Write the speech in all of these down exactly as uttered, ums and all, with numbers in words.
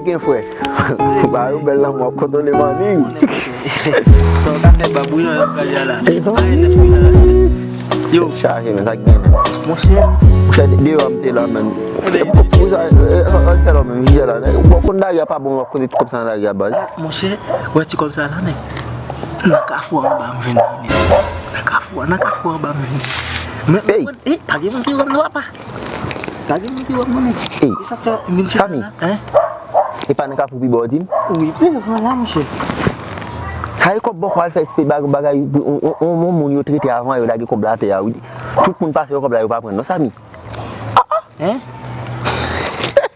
Gen frè. Ba yo bèl lanmò, kontwole manmi. Sa w ka fè babouyon yo pral ya la. Mezanmi. Yo. Tèt chaje, men sa k gen menm. Monchè. Monchè, de- deyò a m te la, menm. Pou sa, e, e, e, fè lò menm, jijè la. W ap konn lari a pa bon, w ap kote ti kòb sa nan lari a, baz. Monchè, wè ti kòb sa la, nèg. Nan kafou anba m jwenn li, nèg. Nan kafou, nan kafou anba m jwenn li. Men, men, e, pa gen moun ki wè m non, papa. Pa gen moun ki wè m non, nèg. E sa k fè m vin chita la, en? E pa nan kafou pi bò w di m? Wi, devan la, monchè. Sa e kòb bòkò al fè espè bagay, bagay, on, on, on, on moun yo trete avan yo lage kòb la atè a, wi. Tout moun pase wè kòb la yo pa pran non, Samy. Hein?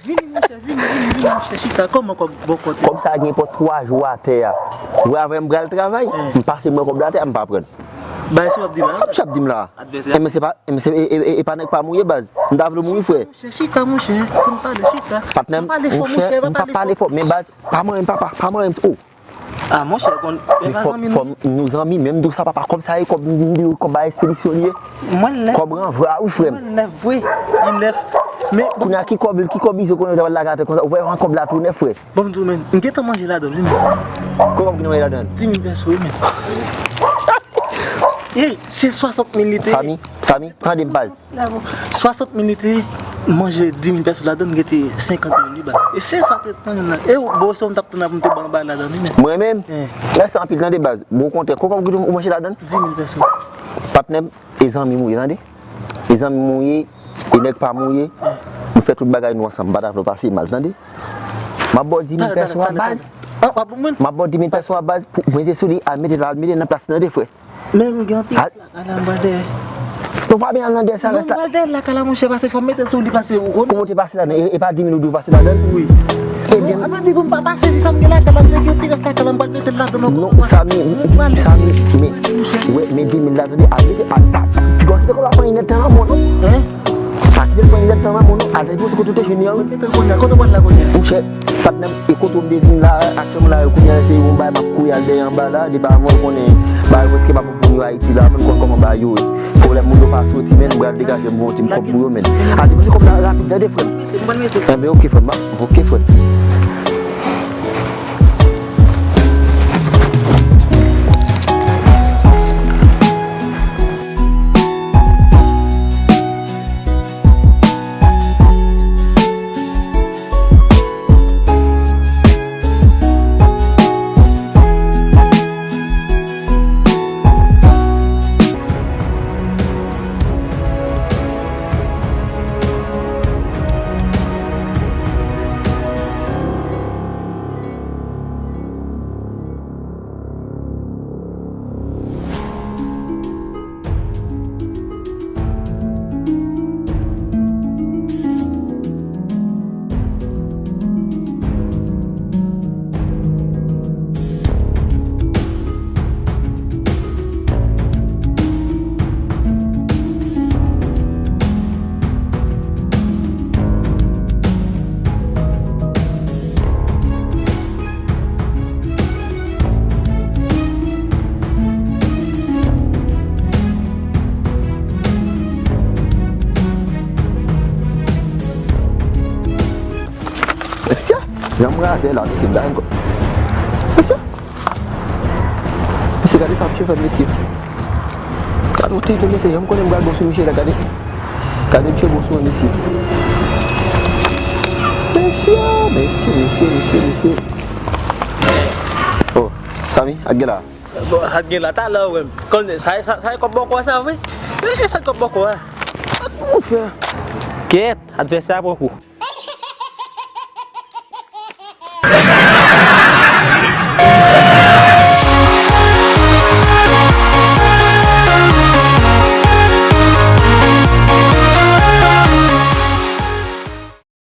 Vini, monchè, vini, vini, vini, monchè, chita. Kòman kòb bòkò te? Kòb sa gen pou twa jou atè a. Ou wè, avè m pral travay, m pase m wè kòb la atè a, m pa pran. Bay sa w ap di la? Sa m ap di m la? Advèsè. E, men se pa, e, men se, e, e, e, e pa nèg pa mouye, baz. M ta vle w mouri, frè. Chita, monchè, chita, monchè. Patnè m, pale fò, monchè, pa pale fò. Men baz, pa manyen m, papa, pa manyen m. Oh. Ah, monchè, konn, men pa zanmi nou. Fò nou zanmi, menm di w sa, papa, kòb sa e kòb, m di w, kòb a espedisyon li ye. Mwen lè. Kòb ranvwa, wi, frè m. Mwen lè, vre, li lè. Men kounye a ki kòb, ki kòb izo konnen w ta pral lage atè konsa, ou wè yon kòb la tou nèf, frè. Bon, m di w, men, m gentan manje ladan l, wi, men. Kòb ki nan manje ladan l? Dis mil pèso, wi, men. Ey, se swasant mil li te ye. Samy, Samy, tande m, baz. Swasant mil li te ye, manje dis mil pèso ladan l, m rete senkant mil li ba. E se sa te tann nan. E w, bon, se w m t ap tann la pou m te ban w bay ladan li, men. Mwen menm? Mèsi anpil, tande, baz. Bon, okontrè, kòb ou manje ladan l? Dis mil pèso. Patnè m, e zanmi m ou ye, tande. E zanmi m ou ye, e nèg pa m ou ye. Nou fè tout bagay nou ansanm, m pa ta vle w pase mal, tande. M ap ba w dis mil pèso a, baz. M ap ba w dis mil pèso a, baz, pou mete sou li, al mete, al mete nan plas li, tande, frè. Men m gen yon ti rès lakay la, m pral dèyè. Ou pa byen al nan dèyè sa, rès la. Non, m pral dèyè lakay la, monchè, pase fò m mete l sou li, pase ou konnen. Kòman w te pase ladan? E, e pa dis mil ou di w pase ladan l? Wi. Ebyen. Non, a vle di pou m pa pase, si sa m gen lakay la, m te gen yon ti rès lakay la, m pral mete l ladan l ankò. Non, Samy, Samy, men, wè, men dis mil la, tande, al mete, al, pa, piga w kite kòb la pran inèdtan nan men w, non. Hein? Pa kite l pran inèdtan nan men w, non. Al depoze kote w te jwenn li an, wi. Mete l kounye a, kote w pral la kounye a? Monchè, patnè m, e kote m te vin la, aktyèlman la, kounye a, se yon bagay m ap kouri al dèyè anba la, depi avan w konnen, bagay prèske m ap pou nou Ayiti la, men m konn kòman bagay yo ye. Pwoblèm moun yo pa soti, men m pral degaje m pou yon ti kòb pou yo, men. Al depoze kòb la rapid, tande, frè m. Enben, oke, frè m, oke, frè m. Mesye, jan m razè la, mesye, m ta renn kò. Mesye, mesye, gade sa misye fè, mesye. Gade yon tenten, mesye, jan m konnen m pral bon sou misye la, gade. Gade misye bon sou mwen, mesye. Mesye, mesye, mesye, mesye, mesye. Oh, Samy, ak gen la. Bon, sa t gen la, talè w wè m. Konn sa, sa, sa e kòb bòkò sa vre? Men se sa kòb bòkò a. Mon frè. Kèt, advèsè a pran kou.